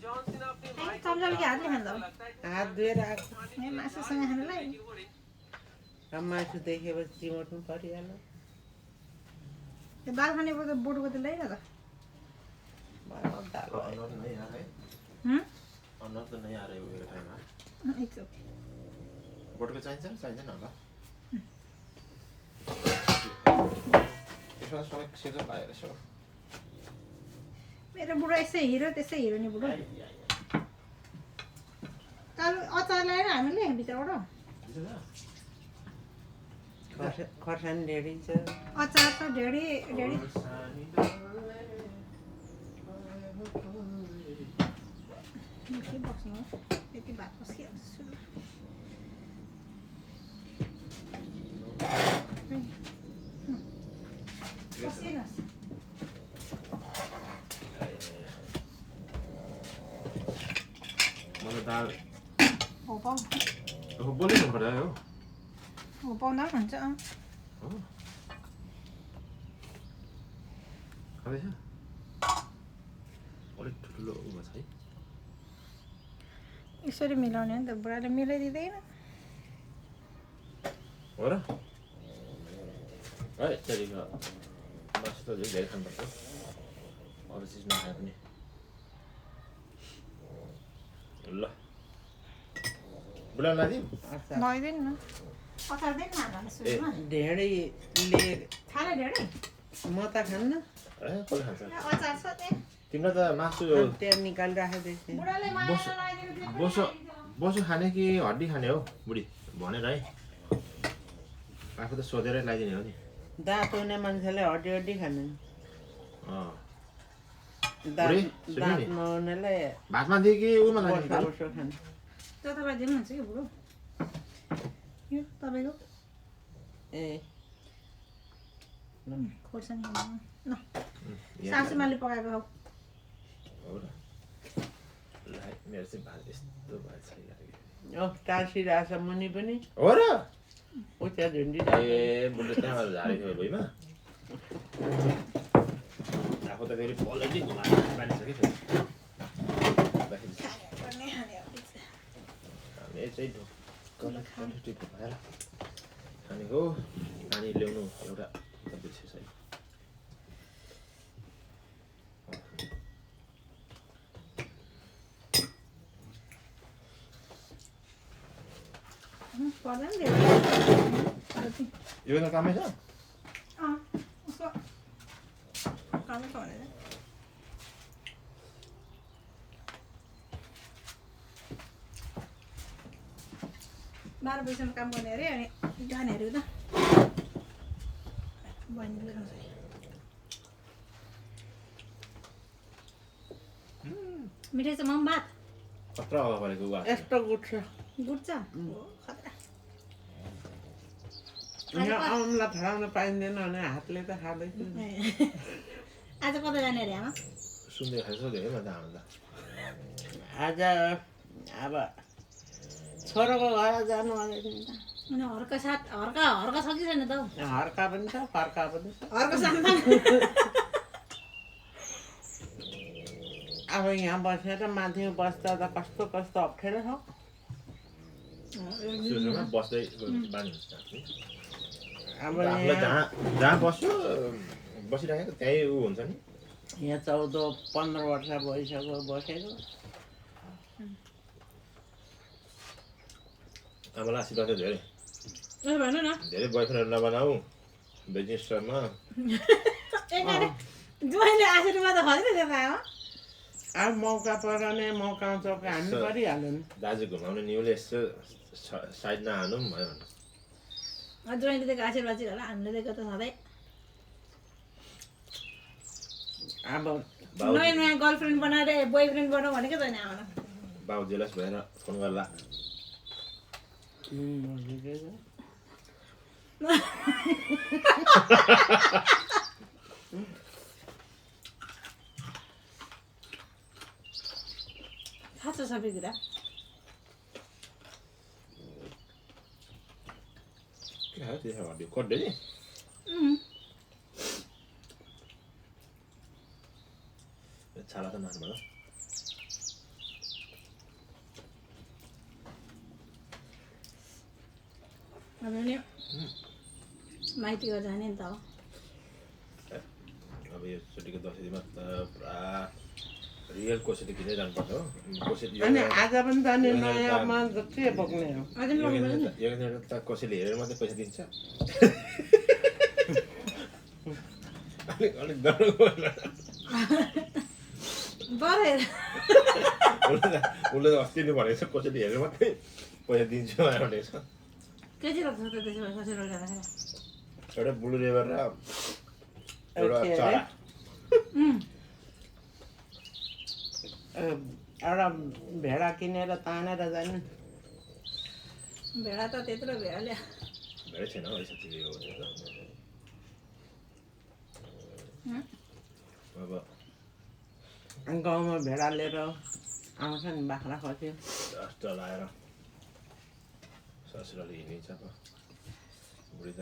चम्चाले के हातले खाँदा हात धोएर आएको मासुसँग खानुलाई मासु देखेपछि चिमोट्नु परिहाल्यो त्यो दाल खाने बोटको त ल्याइन त अन्नत त नै आ रहे हो यो टाइममा इट्स ओके बोटको चाहिन्छ चाहिँदैन होला यसमा सबै सेतो पाएर यसो मेरो बुढो यसै हिरो त्यसै हिरो नि बुढो कालो अचार ल्याएर हामीले भित्रबाट खर्सानी ढेडी छ अचार त ढेडी के बस्नु यति भात पस्किहाल्छु पस्किनुहोस् मलाई दाल हो पाउ बोलिनु पर्दा हो हो पाउँदा पनि हुन्छ हो खाँदैछ अलिक ठुलो उमा छ है यसरी मिलाउने हो नि त बुढाले मिलाइदिँदैन हो र है त्यहाँदेखि मासु त धेरै खानुपर्छ अरू चिज नखाए पनि ल बुढा लादिउँ लगाइदिनु न अचार दिनु न हामीलाई सुरुमा ढेडीले खाने ढेडी म त खान्न ए कसले खान्छ अचार छ त्यहाँ तिमीलाई त मासु त्यहाँ निकालिराखेको थिएँ बुढाले माया लगाइदिनु बोसो बोसो खाने कि हड्डी खाने हो बुढी भनेर है आफू त सोधेरै लगाइदिने हो नि दाँत हुने मान्छेले हड्डी हड्डी खानु अँ दाँत बुढी, सुन्नु नि। नहुनेले भातमा दियो कि उमा बोसो लाग्ने बोसो खानु त्यो तपाईँ दिनुहुन्छ कि बुढो यो तपाईँको ए खोर्सानी ल सासूमाले पकाएको हौ हो र ल है, मेरो चाहिँ भात यस्तो भात छैन टाँसिरहेछ मुनि पनि हो र उता झुन्डी ए बुढो त्यहाँबाट झारेको थियो भुइँमा आफू त फेरि पल्टै घुमाएर बानिसक्यो थियो हामी चाहिँ ढुक्क घुमाएर खानेको पानी ल्याउनु एउटा विशेष है पर्दैन यो बेला कामै छ उसको कामै छ भनेर 12 बजीसम्म काम गर्ने अरे अनि जाने अरे त बहिनीले खान्छ मिठाई चाहिँ मम भात कत्रो हवा परेको वा यस्तो गुट्छ गुड्छ खतरा यहाँ आउँला फलाउन पाइँदैन भने हातले त खाँदैछु आज कता जाने अरे आमा सुन्दै खान्छ धेरै मजा आउँछ आज अब छोरोको घर जानु भनेको नि त अनि हर्का साथ हर्का हर्का छ कि छैन त हर्का पनि छ फर्का पनि छ हर्का साथ अब यहाँ बसेर माथि बस्दा त कस्तो कस्तो अप्ठ्यारो छ सुरुमा बस्दै बानी हुन्छ अब आफूलाई जहाँ बस्यो बसिरहेको त्यही ऊ हुन्छ नि यहाँ 14-15 वर्ष भइसक्यो बसेको आमालाई आशीर्वाद धेरै भन न धेरै बोयफ्रेन्ड नबनाऊ बिजनेसमा जुवाइले आशीर्वाद खोज्दै थियो आमा अब मौका पर्ने मौका चौका हामी परिहाल्यो नि दाजु घुमाउने न्युले यसो साइड नहाल्नु पनि भयो जुवाइले दिएको आशीर्वाद चाहिँ होला हामीले दिएको त सधैँ अब नयाँ नयाँ गर्लफ्रेन्ड बनाएर बोयफ्रेन्ड बनाऊ भनेको छैन आमा बाउ जेलस भएर फोन गर्ला थाहा छ सबै कुरा के खायो त्यसो भनिदियो कोड्दै नि छाला त नाच्नु अब नि माइतीको जाने नि त हो अब यो छुट्टीको दसैँ दिनमा त पुरा रियल कोसेली किनेर जानुपर्छ हो कोसेली अनि आज पनि त नि नयाँमा के बोक्ने हो अझै पनि लगाउनु पर्छ नि यहाँनिर त कोसेली हेरेर मात्रै पैसा दिन्छ अलिक डर डरेर उसले त अस्ति नै भनेको छ कोसेली हेरेर मात्रै पैसा दिन्छु भनेको छ के चाहिँ लाग्छ त त्यसो भए कसरी जाँदाखेरि एउटा ब्लु रेबर र एउटा चरा एउटा भेडा किनेर तानेर जाने भेडा त त्यत्रो भेडाले भेडै छैन हौ साँच्चै यो अब गाउँमा भेडा लिएर आउँछ नि बाख्रा खस्यो जस्तो लगाएर ससुराले हिँडिन्छ अब बुढी त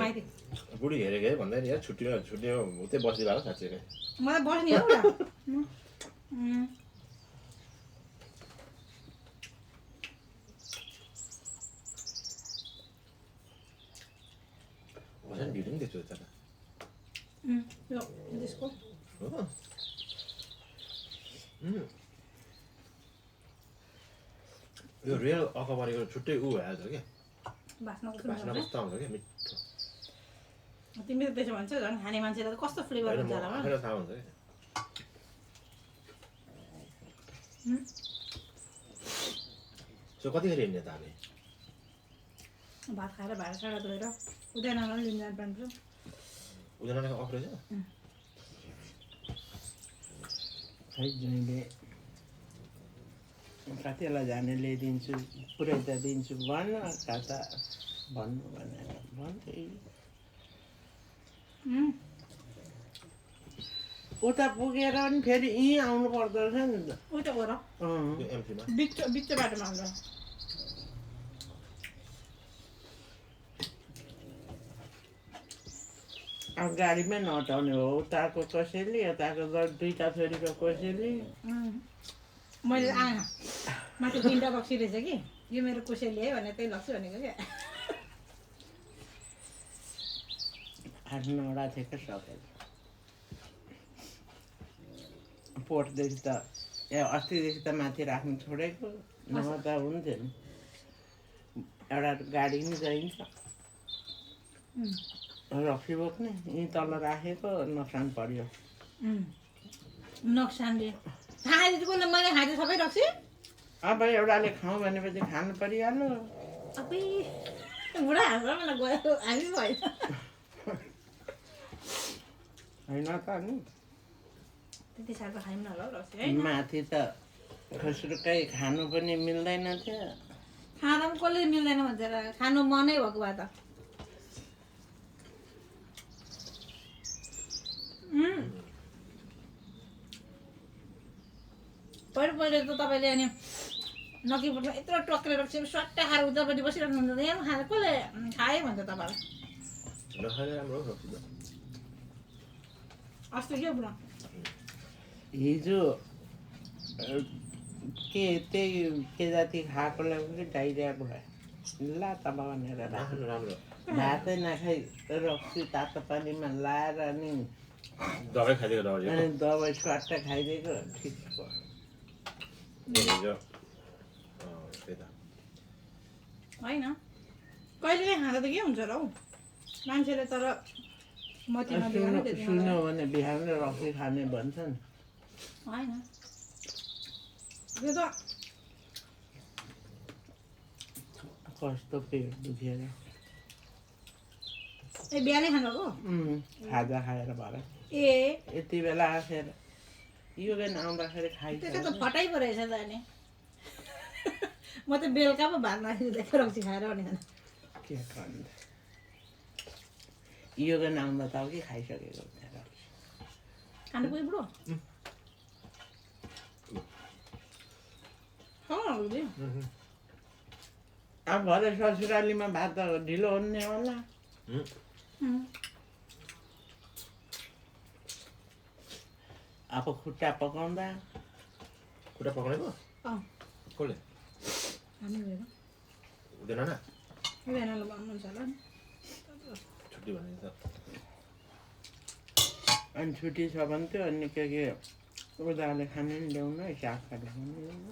माइती बुढी हेरेको है भन्दा नि यार छुट्टीमा उतै बसिदिला हो साँच्चै नै मलाई बस्ने हो एउटा भसान भिडियो पनि देख्छु त यो त्यसको हो यो रियल अकबरीको छुट्टै ऊ भइहाल्छ क्या बास्ना बास्ना कस्तो आउँछ क्या मिठो तिमी त त्यसो भन्छ झन् खाने मान्छेलाई त कस्तो फ्लेभर हुन्छ होला आफैलाई थाहा हुन्छ क्या सो कतिखेर हिँड्ने त हामी भात खाएर भाँडासाँडा धोएर उदयनारायण लिन जानुपर्छ उनीहरूको अफ रहेछ खै जुइले कतिलाई जाने ल्याइदिन्छु पुरै त दिन्छु भन्न कता भन्नु भनेर भन्थे उता पुगेर पनि फेरि यहीँ आउनु पर्दो रहेछ नि त उता गर यो एमसीमा बिच बाटोमा आउँछ अब गाडीमै नटाउने हो उताको कसैले यताको दुईवटा छोरीको कसैले मैले आएन माथि 3टा रक्सी रहेछ कि यो मेरो कोसेली है भनेर त्यही लग्छु भनेको क्या 8-9वटा थियो सकेको पोर्टदेखि त अस्तिदेखि त माथि राख्नु छोडेको नभए त हुन्थ्यो नि एउटा गाडी पनि जाइन्छ रक्सी बोक्ने यहीँ तल राखेको नोक्सान पर्यो नोक्सानले खाँदै मैले खाँदै सबै रक्सी अब एउटाले खाउँ भनेपछि खानु परिहाल्यो सबै बुढा हाम्रो मलाई गयो हामी भयो होइन त नि त्यति साह्रो खायौँ न होला हौ रक्सी है माथि त खुसरुकै खानु पनि मिल्दैन थियो खाँदा पनि कसले मिल्दैन भन्छ र खानु मनै भएको भए त पहिलो त तपाईँले अनि नकिपुरमा यत्रो टक्रेर रक्सी सट्टा खाएर उतापट्टि बसिरहनुहुन्छ यहाँ खाएर कसले खाएँ भन्छ तपाईँलाई नखाने राम्रो हो रक्सी त अस्ति के बुढा हिजो के त्यही के जाति खाएकोलाई पनि डाइरिया भयो ल तब भनेर राख्नु राम्रो भातै नखाइ रक्सी तातो पानीमा लाएर अनि दबाई खाइदिएको दबाई अनि दबाई स्वाट्ट खाइदिएको ठिक भयो हिजो त्यही त होइन कहिले खाँदा त के हुन्छ र हौ मान्छेले तर मतीमा बिगार्नु त्यति सुन्यो भने बिहान रक्सी खाने भन्छन् होइन त्यो त कस्तो पेट दुखेर ए बिहानै खानुको खाजा खाएर भएर ए यति बेला आएर यो बिहान आउँदाखेरि त्यसो त खाइसक्यो फटाइ पो रहेछ त अनि म त बेलुका पो भात राखिदिँदै रक्सी खाएर भने के गर्नु यो बिहान आउँदा त अघि खाइसकेको हुन्छ रक्सी खानु पुग्यो बुढो अब भरे ससुरालीमा भात त ढिलो हुने होला अब खुट्टा पकाउँदा खुट्टा पकाउने पो अँ कसले हामी गएर हुँदैन न बिहानलाई भन्नुहुन्छ होला नि छुट्टी भने त अनि छुट्टी छ भने त्यो अनि के उनीहरूले खाने नि ल्याउनु है सागहरू खाने ल्याउनु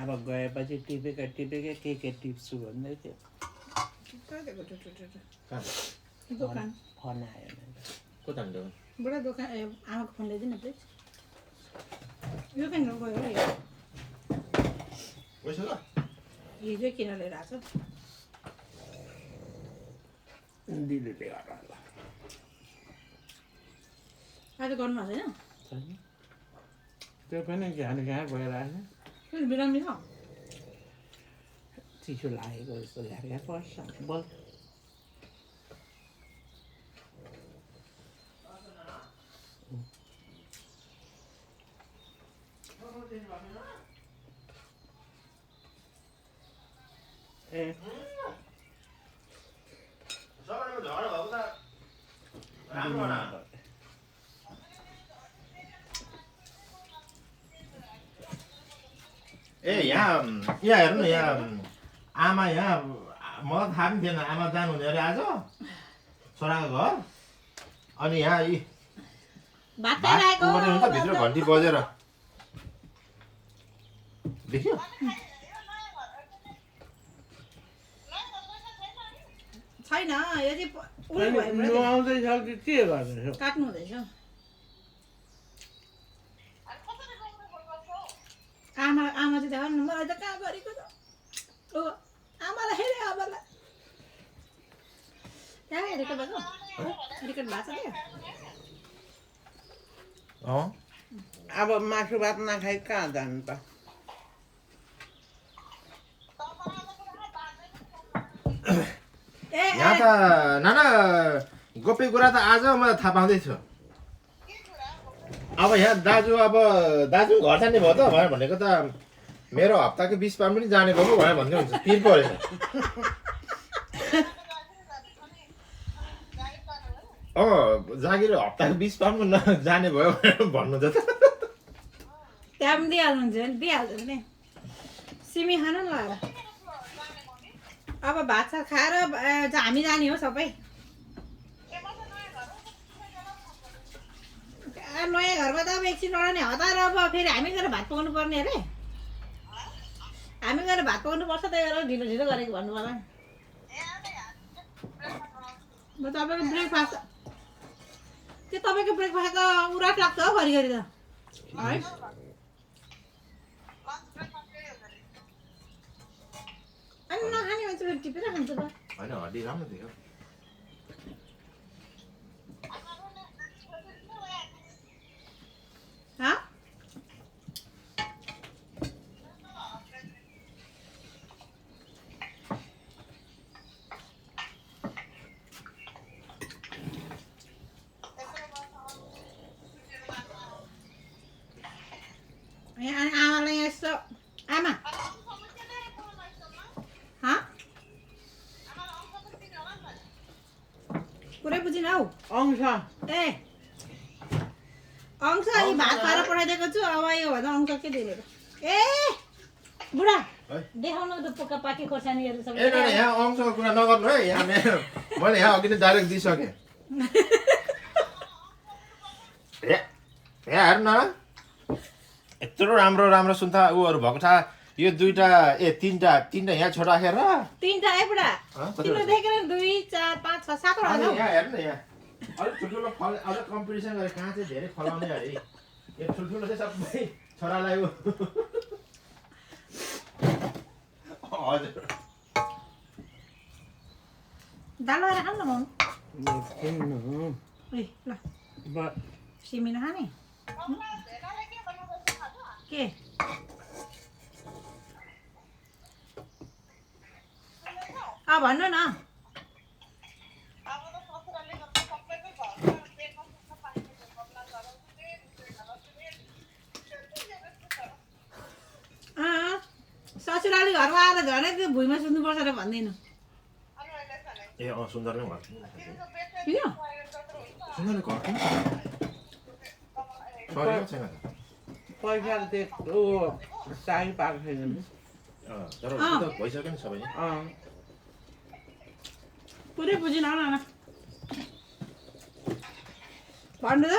अब गएपछि टिपेका के टिप्छु भन्दै थियो कहाँ दोकान फोन आयो भने को तान्थ्यो बुढा दोकान आमाको फोन ल्याइदिनु प्लिज यो किन गयो हो यो पैसा ल हिजो किन लिएर आएको छ दिदीले गरेर होला आज गर्नु भएको छैन त्यो पनि कहाँ गएर आएन फेरि बिरामी छ चिसो लागेको जस्तो घार पर्छ बोल ए ए यहाँ हेर्नु न यहाँ आमा यहाँ मलाई थाहा पनि थिएन आमा जानुहुने अरे आज छोराको घर अनि यहाँ यी भात खाइरहेको त भित्र घन्टी बजेर देख्यो छैन यो चाहिँ उयो भयो नुहाउँदैछ कि के गर्दैछ काट्नु हुँदैछ आमा चाहिँ देखाउनु न मलाई त कहाँ गरेको त ओ आमालाई हेरे आमालाई त्यहाँ रेकर्ड भएको रेकर्ड भएको छ क्या अब मासु भात नखाइ कहाँ जानु त यहाँ त नाना गोप्य कुरा त आज मलाई थाहा पाउँदै थियो अब यहाँ दाजु घर जाने भयो त भनेर भनेको त मेरो हप्ताको 20 पाउन्ड पनि जाने भयो भनेर भन्दै हुन्छ पिर परेछ जागिर हप्ताको 20 पाउन्ड जाने भयो भनेर भन्नुहुन्छ त त्यहाँ पनि दिइहाल्नुहुन्छ नि दिइहाल्छ नि सिमी खानु न ल अब भात सात खाएर हामी जाने हो सबै नयाँ घरमा त अब एकछिन नि हतार अब फेरि हामी गएर भात पकाउनु पर्ने अरे हामी गएर भात पकाउनु पर्छ त्यही भएर ढिलो ढिलो गरेको भन्नु होला म तपाईँको ब्रेकफास्ट के तपाईँको ब्रेकफास्ट त उराट लाग्छ हौ घरिघरि त है अनि नखाने मान्छे टिपेर खान्छ त होइन हड्डी राम्रो थियो आमालाई यस्तो आमा पुरै बुझिन हौ अंश ए अंश यी भात खाएर पठाइदिएको छु अब यो भन्दा अंश के दिएर ए बुढा देखाउनु त पोका पाकी खोर्सानीहरू सबै ए नाना यहाँ अंशको कुरा नगर्नु है यहाँ मैले यहाँ अघि नै डाइरेक्ट दिइसकेँ यहाँ हेर्नु न यत्रो राम्रो राम्रो सुन्था ऊहरू भएको छ यो तीनटा यहाँ छोड राखेर तीनटा है बुढा तिम्रो देखेर 2 4 5 6 7 वटा यहाँ हेर्नु न यहाँ अलिक ठुल्ठुलो फल अझ कम्पिटिसन गरे कहाँ चाहिँ धेरै फलाउने अरे यो ठुल्ठुलो चाहिँ सबै छोरालाई हजुर दाल लगाएर खानु न म ए ल सिमी नखाने के भन्नु न ससुराली घरमा आएर झनै त्यो भुइँमा सुत्नुपर्छ र भन्दिनँ ए सुन्दरमै घर किन सुन्दरले घर किन सरेको छैन त पैसा त्यत्रो साई पाएको छैन नि तर त्यो त भइसक्यो नि सबै पुरै बुझिन आउन न भन्नु त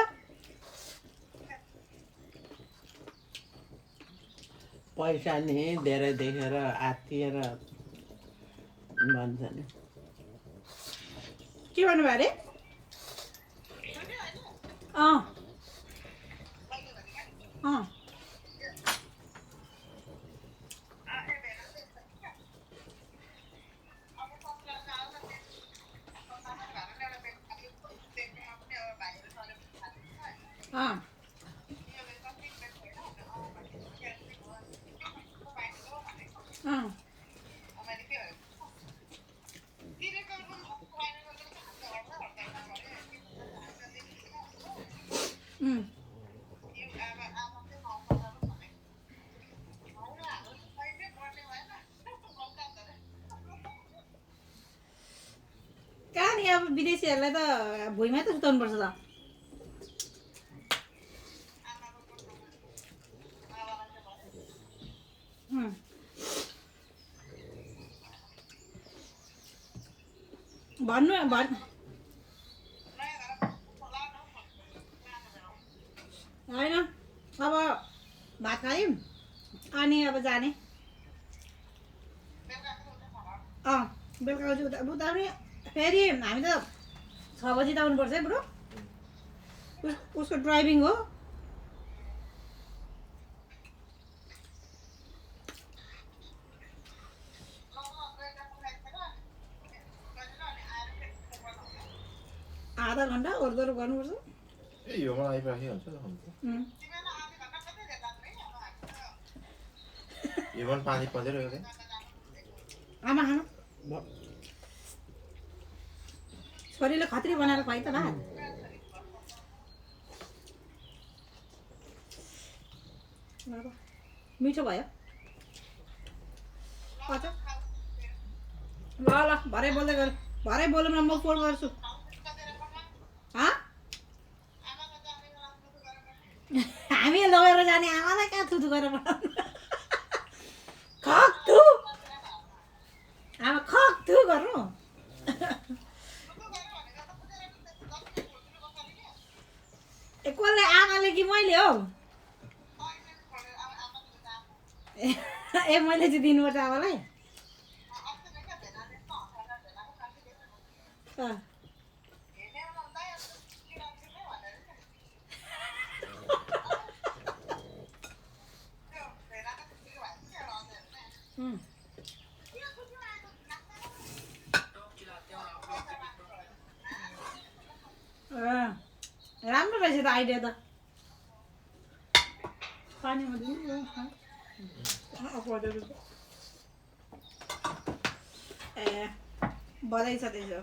पैसा नि धेरै देखेर आत्तिएर भन्छ नि के भन्नुभयो अरे कहाँ नि अब विदेशीहरूलाई त भुइँमै त सुताउनु पर्छ त भन्नु होइन अब भात खायौँ अनि अब जाने बेलुका उता पनि फेरि हामी त 6 बजी त आउनुपर्छ है बुढो उसको ड्राइभिङ हो आधा घन्टा ओरदोर गर्नुपर्छ ए यो मलाई आइराखिहाल्छ यो पनि पानी पर्दैरहेको थियो आमा खानु छोरीले खत्री बनाएर खुवाइ त भात मिठो भयो ल ल भरे बोल्दै गर भरे बोलौँ न म फोन गर्छु हामी लगेर जाने आमालाई कहाँ थुथु गरेर खक थु आमा खक थु गर्नु कसले आमाले कि मैले हौ ए मैले चाहिँ दिनुपर्छ आमालाई राम्रो रहेछ त आइडिया त पानीमा दिनु ए बधाई छ त्यसो